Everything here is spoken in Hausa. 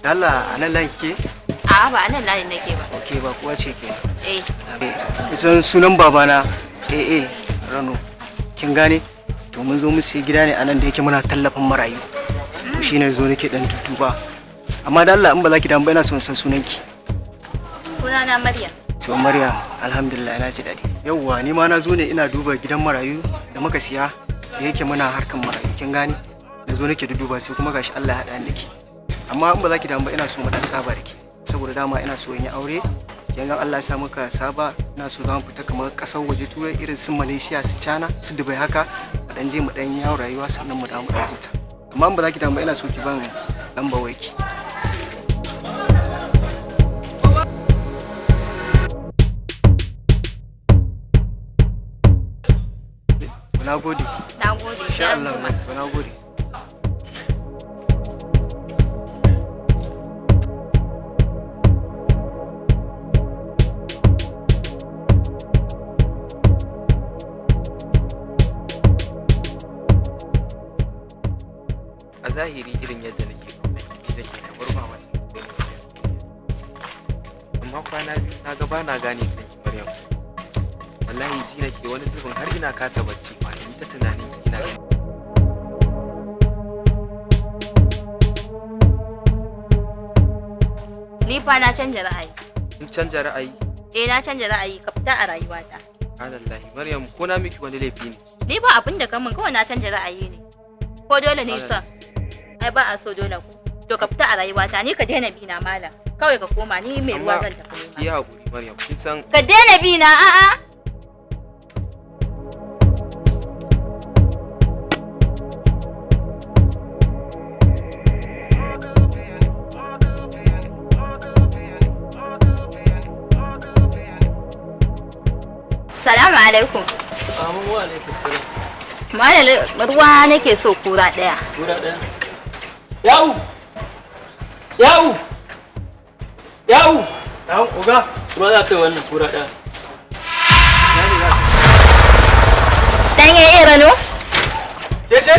Allah, a nan layin kike? A'a, ba a nan layin nake ba. Ok, ba kuwa ce ke. Eh. Kisan sunan babana AA Rano. Kin gane? To mun zo mun sai gida ne a nan da yake muna tallafin marayu. To shine zo nake dan tuttuba. Amma da Allah, in ba za ki damu ba, ina son san sunanki. Sunana Maryam. To Maryam, alhamdulillah, na ji daɗi. Yauwa, ni ma na zo ne ina duba gidan marayu da muka siya, da yake muna harkan marayu, kin gane? Na zo nake duduba, sai kuma gashi Allah ya haɗa ni da ke. Amma in ba za ki damu ba, ina so mu dan saba da ke. Saboda dama ina so in yi aure. Yanzu Allah ya sa muka saba, ina so za mu fita kamar ƙasar waje, Turai, irin su Malaysia, su China, su Dubai haka. Mu dan je mu dan yawo rayuwa, sannan mu dawo mu dan huta. Amma in ba za ki damu ba, ina so ki ban lambar wayarki. Na gode. Na gode. Insha Sai an Allah, jima. na gode. A zahiri, irin yadda nake ƙaunar ki, ji nake kamar ba wata gani, amma kwana biyu na ga bana gane kanki, Maryam. Wallahi ji nake wani zubin har ina kasa bacci ma, in ta tunanin ki, ina gani. Ni fa na canja ra'ayi. Kin canja ra'ayi? Eh, na canja ra'ayi, ka fita a rayuwata. Subhanallahi, Maryam, ko na miki wani laifi ne? Ni ba abin da ka min, kawai na canja ra'ayi ne. Ko dole ne son? Ai ba a so dole ko. To ka fita a rayuwata, ni ka daina bi na, malam. Kawai ka koma, ni mai ruwa Amma zan tafi nema. ki yi haƙuri, Maryam, kin san Ka daina bi na, a'a. Salamu alaikum. Amin, wa alaikum salam. Malam, ruwa nake so, kura ɗaya. Guda ɗaya. Yawu! Yawu! Yawu! Na'am, oga. Ruwa za ka yi wannan kura ɗaya. Dan ya Rano? Ya ce?